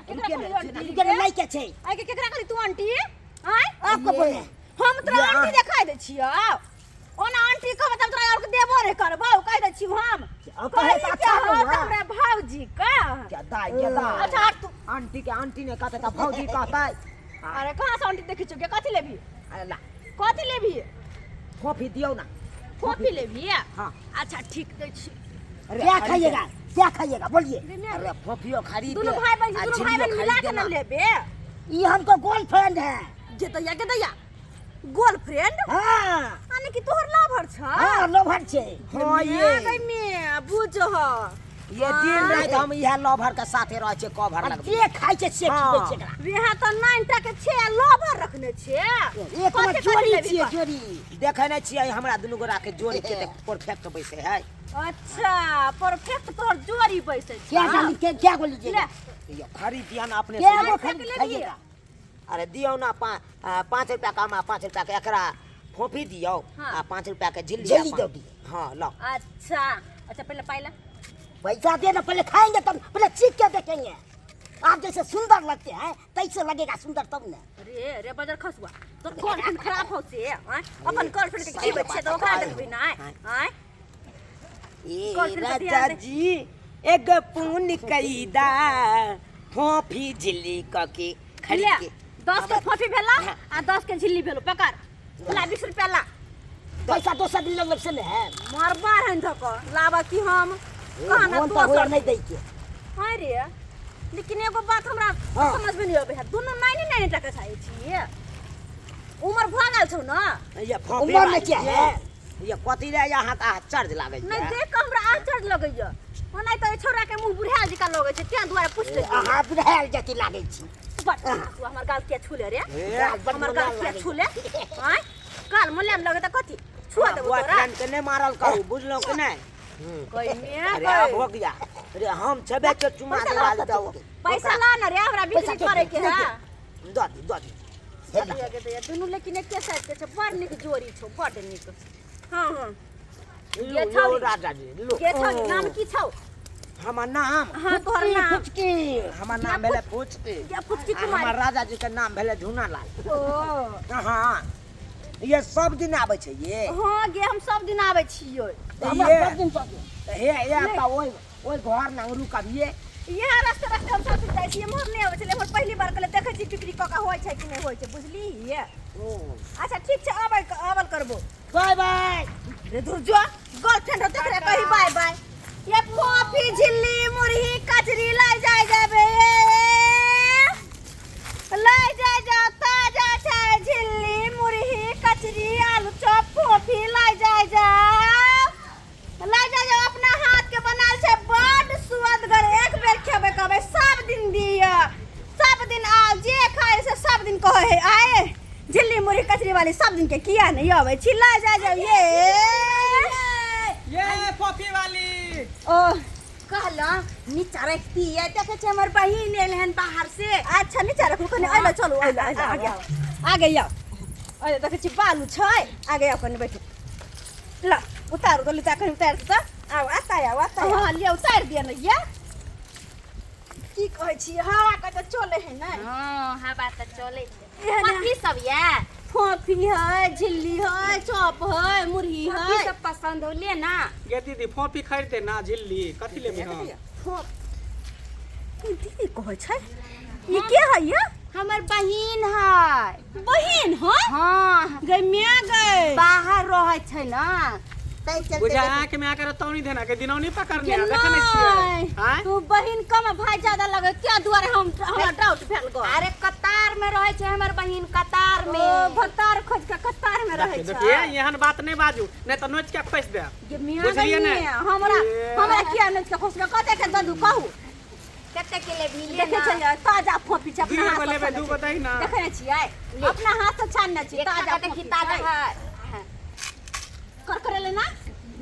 केकरा कहली आंटी? रुके ना, लइके छै। आइ के केकरा कहली तू आंटी? आय आपको बोले। हम तोरा या। आंटी देखाइ दै छियौ। ओना आंटी कहबै त हम तोरा और के देबो नहि करबौ, कहि दै छियौ हम। अब कहे तऽ कहै अच्छा छै हुआ। हमरा भौजी के। क्या दाई क्या दाई। अच्छा हट तू। आंटी के आंटी ने कहते तऽ भौजी कहते। अरे कहाँ से आंटी देखै छियौ गे? कथी लेबही? अरे ला। कथी लेबही? कॉफी दियौ ना। कॉफी लेबही? हाँ। अच्छा ठीक दै छी। अरे क्या खरीद खाइएगा, क्या खाइएगा बोलिए? अरे कॉफियो खरीद दुनू भाई बहन आ दुनू भाई झिल्लियो बहन मिला खरीद के ना। न लेबे। ये हमको गर्लफ्रेंड है। जे दैया के दैया गर्लफ्रेंड? हाँ। यानी कि तोहर लवर छ? हाँ लवर छे। हाँ ये। गई में बुझ ह। ये दिन रात हम इहे लवर के साथे रहै छियै, कवर लगबै। जे खाइ छै से हाँ। खिबै छै एकरा। वेहा त 9 टा के छे लवर रखने छे। एक कथी कथी जोड़ी लेबही छियै, कह? जोड़ी। देखै नै छियै हमरा दुनू गोरा के जोड़ी के परफेक्ट बैसै है। अच्छा परफेक्ट तोहर जोड़ी बैसै छै। क्या डाली के क्या गोली ले। यो खरीद दिया ना अपने क्या से। गो खरीद लेबही? खाइएगा? अरे दियौ ना 5 रुपया का, हमरा 5 रुपया के एकरा फोफी दियौ। हाँ। आ 5 रुपया के झिल्ली झिल्ली आ दो दियौ। हाँ लो। अच्छा अच्छा पहले पाई ला। पैसा दे ना, पहले खाएंगे तब, पहले चीख के देखेंगे। आप जैसे सुंदर लगते हैं तैसे लगेगा सुंदर तब ना। रे रे बजर खसुआ तोर गर्लफ्रेंड खराब हो से आय? अपन गर्लफ्रेंड के की बच्चे तो ओकरा देखबी ना आय? ए गर्लफ्रेंड के राजा ध्यान दे। जी एक पुन कैदा फोफी झिल्ली क के खरीद ले, के। 10 के फोफी भेला आ 10 के झिल्ली भेलो, पकड़ ला 20 रुपया ला। पैसा दोसर दिन लग से ने है। मरबा हन धक लाबा की हम कहाँ ना मोन तो होया दोसर। नहीं दै के। हाँ रे लेकिन एगो बात हमरा हाँ। समझ में नहीं आबै है, दुनू नानी नानी टका खाइ छियै, उमर भऽ गेल छौ ना? ये फोफी उमर में क्या है? ये कथी रे यहाँ का आश्चर्य लागै छै। नहीं देख के हमरा आश्चर्य लगैया, ओना तऽ छौड़ा के मुंह बुढ़ायल जकाँ लगै छै, तें दुआरे पूछ लै छियै। अहाँ बुढ़ायल जति लागै छी। बड़ तू हमर गाल किया छूले रे? ए, बड़ हमर गाल मुलायम किया लागै छूले? आँय गाल मुलायम लगै तऽ कथी छुआ देबौ तोरा? बॉयफ्रेंड के नहीं मारल करू, बुझलौ कि नहीं? कोई में अरे अब हो गया रे, हम छबे के चुमा पैसा देवा ला दो। पैसा ला ना रे, हमरा बिक्री पैसा करे के है। दो दी, दो दी। दुनू लेकिन एके साइज के छै, बड़ नीक जोड़ी छौ, बड़ नीक। हाँ हाँ लो, ये लो, छौड़ी। राजा जी लो। के छौ? नाम की छौ? हमर नाम? हाँ तोहर नाम। फुचकी। हमर नाम भेलै फुचकी। या फुचकी आ कुमारी। हमर राजा जी के नाम भेलै झूना लाल। ओ हाँ ये सब दिन आबै छै ये। हाँ गे हम सब दिन आबै छियै। तऽ ये सब दिन सब दिन। तऽ हे ये तऽ ओहि ओहि घर लग रुकबियै। इएह रास्ते रास्ते हम सब दिन जाइ छियै, एम्हर नहि आबै छलै, एम्हर पहिली बार कहलियै देखै छी बिक्री कऽ कऽ होइ छै कि नहि होइ छै, बुझलियै? अच्छा ठीक छै, आबै आबल करबो। बाय बाय। रे दूर जो गर्लफ्रेंड होते रे कही बाय बाय। ये कॉफी झिल्ली मुरही कचरी लाई जाय जाबे, लाई जाय जाओ, ताजा छै झिल्ली मुरही कचरी आलू चॉप कॉफी लाई जाय जाओ, लाई जाय जाओ, अपना हाथ के बनाल छै बड सुअदगर, एक बेर खेबे कहबै सब दिन दिया, सब दिन आओ, जे खाय से सब दिन कहै है आए झिल्ली मुरही कचरी वाली सब दिन के किया नहीं आबै छी, ला जा जाओ। ये ये कॉफी वाली। ओ कहला नीचा रखती है, देखे छै हमर बहिन एल हन बाहर से। अच्छा नीचा रखू कने, अइला चलू, अइला अइला आगे आओ, आगे आओ, अइला देखै छी बालू छै, आगे आओ कने बैठू, ला उतारू तो नीचा कने उतार त आओ आता आओ आता। हां लिया उतार दिया न या की कहै छी, हवा के तऽ चले है ने। हां हवा तऽ चले छै। एहन कथी सब या? फोफी है, झिल्ली है, चॉप है, मुरही है। कथी सब पसंद हो ले ना। गे दीदी फोफी खरीद दे ना, झिल्ली कथी लेबी? हम ई दीदी कहै छै, ई के है ये? हमर बहिन है। बहिन है? हाँ। गई मिया गई बाहर रहै छै ना, तै चलते। बुझा आँख में आकर तौनी देना के दिनौनी पकड़ने के आ, देखे नहीं छियै? नहीं, आँय? तू बहिन कम भाई ज्यादा लगे, क्या दुआरे हम हमरा डाउट भेल गो। अरे कतार में रहै छै हमर बहिन, कतार में। ओ भतार खोज के कतार में रहै देखिए छै। देखिए एहन बात नहीं बाजू, नहीं तो नोच के खोस देब। ये मियां बुझलियै गई ने? मियां, हमरा ए। हमरा किया नोच के खोसबे? कते के ददू कहू? कते के लेबही ले देखे ना। छियै ताजा फोफी छै, अपना दुइए हाथ गो से लेबै, छानने दू गो छियै। दही ना। देखे छियै अपना हाथ से छानने छियै, एक ताजा टका देखी फोफी ताजा छै। है। कर करे ले ना,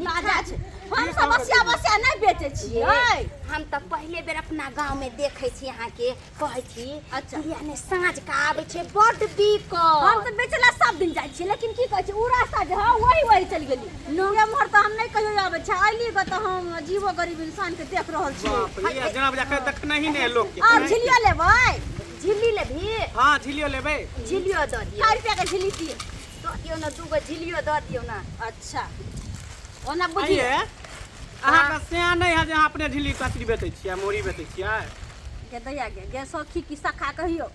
ताजा छै। हम सब बसिया बसिया नहि बेचै छियै। हम तऽ पहिले बेर अपना गाँव में देखै छी अहाँके, कहै छी। अच्छा। किया ने साँझ के आबै छै बड्ड बिकल। हम तऽ बेचला सब दिन जाइ छियै, लेकिन की कहै छै, ओ रास्ता जे हँ वही वही चलि गेली। एम्हर तऽ हम नहि कहियो आबै छै, अयली गऽ तऽ हम अजीबो गरीब इंसान के देख रहल छियै। बाप रे, ई जेना बुझा के देखने ही नहि लोक के। आर झिलियो लेबै? झिल्ली लेबही? हाँ, झिलियो लेबै। झिल्लियो दऽ दियौ। 4 रुपया के झिल्ली दियौ। दऽ दियौ ने, दूगो झिल्लियो दऽ दियौ ने। अच्छा, ओना बुझियौ आइये अहाँके सया नहि है जे अहाँ अपने झिल्ली कचरी बेचै छियै, मुरही बेचै छियै? गे दैया गे, गे सखी की सखा कहियो,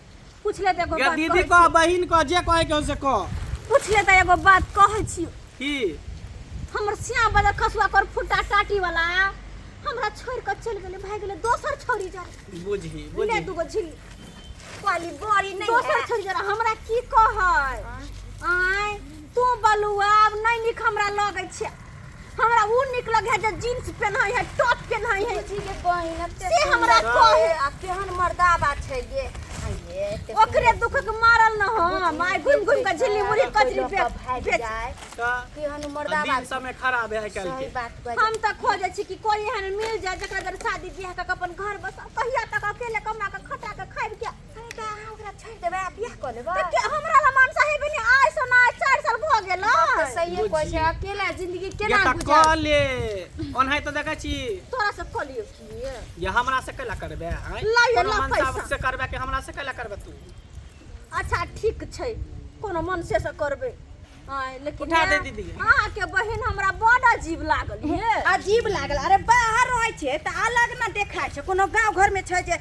पूछ ले तऽ एगो गे बात दीदी कहै कह छी। बहिन कह, जे कहै के हो से कह। पूछ ले तऽ एगो बात कहै छी। की? हमर श्याम बदर खसुआ कर फुटा टाटी वाला हमरा छोड़ के चलि गेलै, भागि गेलै दोसर छोड़ी जा। बुझी ले बुझी दूगो झिल्ली। कहली बड़ी नहि दोसर है। छोड़ी जरा हमरा की कहै, आँय तू बलुआ आब नहि नीक हमरा लगै छै। हमरा उ नीक लगे है जे जीन्स पेन्है है, टॉप पेन्है है। बुझी गे बहिन, एते से हमरा सुन्दर कहे। छै, आ केहन मर्दाबा छै गे। आइये, एते ओकरे दुख के मारल न हम आइ घुमि घुमि के झिल्ली मुरही कचरी कोइ लऽ कऽ भागि बेच। जाय। तऽ केहन मर्दाबा। दिन समय खराब है आइ काल्हि सही के। बात कहै। हम तऽ खोजै छी कि कोई एहन मिल जाए जकरा जर शादी बियाह कऽ के अपन घर बसाउ। कहिया तक अकेले कमा के खटा के खाइब के? अरे तऽ अहाँ ओकरा छोड़ि देबै आ बियाह कऽ लेबै? तऽ के हमरा ला मनसा हेबे नहि, आइ सँ ना 4 साल भऽ गेल। बात तऽ सहिए कहै छै, अकेला जिंदगी गे केना तऽ गुजर। कऽ ले, ओनाहि तऽ देखै छी। तोरा से कऽ लियौ की? ये हमरा से कैला करबै? आँय? लाइए, कोनो ला मनसा पैसा। से करबै कि हमरा से कैला करबै तू? अच्छा ठीक छै, कोनो मनसे से करबै। आँय, लेकिन उठा दे ने, दीदी। अहाँके बहिन हमरा बड अजीब लागल हे। अजीब लागल? अरे बाहर रहै छै तऽ अलग ने देखाइ छै। कोनो गाँव घरमे छै जे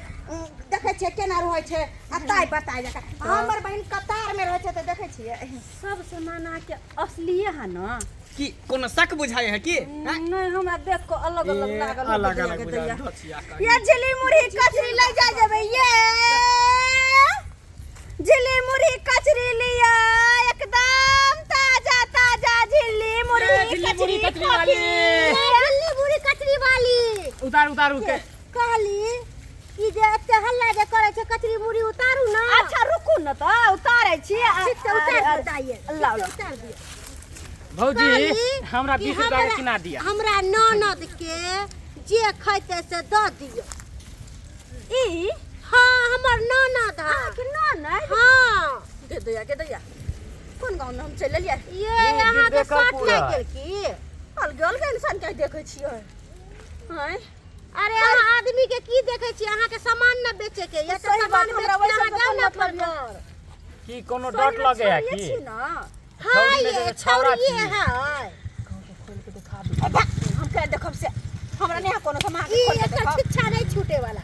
देखै छियै केना रहै छै आ ताइ बताइ जकाँ। हमर बहिन कतारमे रहै छै तऽ देखै छियै। सब सामान अहाँके असलिए है न? की कोनो शक बुझाइ है की? हैं? नहि, हमरा देख कऽ अलग अलग ए, लागल। अलग दैया अलग गे बुझाइ दैया। धोचिया कहीं। ये झिल्ली मुरही कचरी ले जा जेबै, ये झिल्ली मुरही कचरी लिया, एकदम ताजा ताजा झिल्ली मुरही ये झिल्ली मुरही कचरी वाली। झिल्ली मुरही कचरी वाली। उतार उतारू के। कहली कि जे एते हल्ला जे करै छै, कचरी मुरही उतारू ना। अच्छा रुकू न तऽ उतारै छी। ठीक से उतार दियौ ताइए। लाउ, लाउ। उतार दियौ। भौजी कहली हमरा कि 20 रुपया के किना दिया। हमरा ननद के जे खैते से दऽ दियौ। ई हाँ, हमर ननद है। अहाँके ननद? हाँ। गे दैया गे दैया, कोन गाँव में हम चलि एलियै? ये अहाँके देखऽ शर्ट पूरा। लागि गेल की? अलगे अलगे इंसान के देखै छियै। आँय अरे अहाँ आदमी के की देखै छियै? अहाँके सामान न बेचे के ये तऽ सही बात, सामान हमरा बेच के वैसे अहाँ तऽ जाउ कोन ने मतलब अपन यऽ? घर। की कोनो सही डर में लगे है छोड़िए की? छी न। हाँ छौरी में ये जे छौरा छौड़िए छी। है। हम के देखब से हमरा नहि है कोनो सामान ई एकर शिक्षा नहीं छूटे वाला।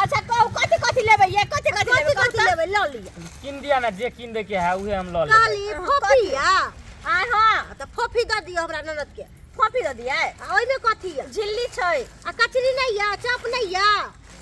अच्छा कहू, कथी कथी लेबै ये, कथी कथी कथी लेबै? कथी लेबै लऽ लिअ। किन दिया ना, जे किन दे के है उहे हम लऽ लेबै। कहली फोफी या? आँय हाँ। तऽ फोफी दऽ दियौ हमरा ननद के। फोफी दऽ दियै? आ ओहिमे कथी यऽ? झिल्ली छै। आ कचरी नहि यऽ? चॉप नहि यऽ?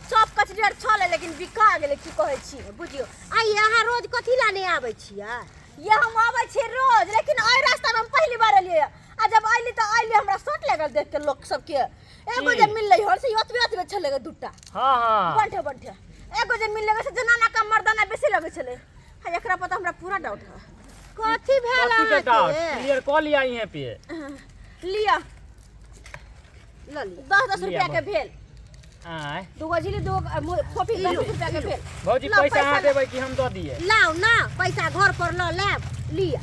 चॉप कचरी आर छलै, लेकिन बिका गेलै। की कहै छी? बुझियौ आइ अहाँ रोज कथी ला नहि आबै छियै? ये हम आबै छियै रोज, लेकिन एहि रास्तामे हम पहिली बार एलियै। आ जब अयली तऽ अयली, हमरा शॉट लागल देख के लोक सबके। एगो जे की? मिललै हन से ओतबे ओतबे छलै गे, दूटा। हाँ हाँ, बंठे बंठे। एगो जे मिललै से जनाना का मर्दाना बेसी लगै छलै। आ एकरा पर तऽ हमरा पूरा डाउट है। कथी भेल कथी के डाउट? अहाँके? क्लियर कऽ लिया इहे पे। लिअ। लऽ लिअ। 10 10 लिअ रुपया के भेल। आँय? दूगो झिल्ली, दूगो फोफी, 10 रुपया के भेल। भौजी लाउ, पैसा पैसा अहाँ लाउ। देबै कि हम दऽ दियै? लाउ ना पैसा, घर पर लऽ लेब, लिअ।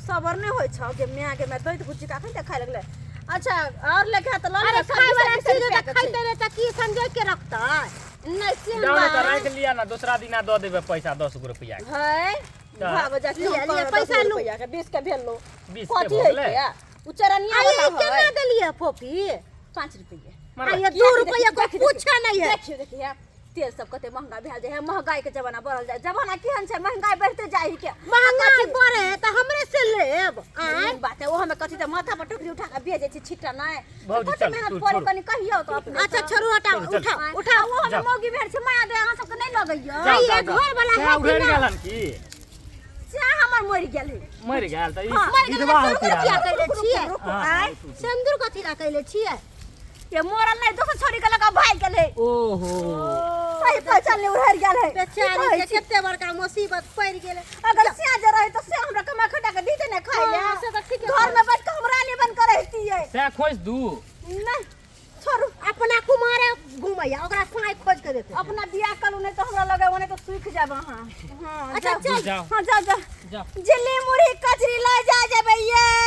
सबर नहि होइ छौ गे माय गे माय, दैत गुच्ची कखन तक खाय लगलै। अच्छा और लेके तऽ लऽ अरे ले। खाय वाला चीज रुपया तऽ के छै। खैते नहि तऽ की संजोग के रखतै? नहि से जाउ ने तऽ हमरा राखि लिअ ने, दोसरा दिना दऽ देबै पैसा 10 गो रुपया के। है तऽ भाग जा। लिअ, लिअ, पैसा लू। रुपया के 20 के भेल लो। 20 के कथी भऽ है गेलै? के उ चरनिया अरे वाला केना है। देलियै फोफी? 5 रुपये। मारा। आ ये 2 रुपया को देखियौ, पूछे नहीं है। देखियौ देखियौ, तेल सब कते महंगा भेल जाइ है। महंगाई के जमाना बढ़ल जाइ, जमाना केहन छै, महंगाई बढ़ते जाइ है के। महंगाई बढ़े है तऽ हमरे से लेब? आँय? मेन बात है, ओ हमें कथी तऽ माथा पर टोकरी उठा के बेचै छी छिट्टा नहि। भौजी, कते चल, मेहनत तू पड़े छोड़ू। कनी कहियौ तऽ अपने। अच्छा छोड़ू, हटाओ। चलू, चलू। उठाओ उठाओ। ओ हमें जाउ। मौगी भेल छै माया दे, अहाँ सबके नहि लगैया? जाउ, ये जाउ, जाउ। घर वाला सएह है कि उधेड़ ना? गेल हन की? से हमर मरि गेल है। मरि गेल तऽ ई हाँ, मरि गेल। विधवा होती सिन्दूर रहल। किया कैले छियै? हाँ, आँय? सिन्दूर कथी ला कैले छियै? ये मरल नहीं, दोसर छोड़ी के लगा भाग गेल है। ओहो, सही पहचान ले, उहर गेल है। की बेचारी कहै के छी? कते बड़का मुसीबत पड़ि गेलै। अगर सिया जे रहे तो से हमरा कमा खटा के दीते ने खाइ ले। हाँ, से तऽ ठीके। घर में बैठ के हम रानी बन के रहितियै। साया खोज दू। नहीं, छोड़ू। अपना कुमारे घुमैया, ओकरा साय खोज के देते। अपना बियाह करू, नहीं तो हमरा लगे ओने तो सूख जाब अहाँ। हाँ, अच्छा, जाओ। चल। जाओ। हाँ, जाओ जाओ। जाओ। झिल्ली मुरही कचरी ला जा जेबै ये।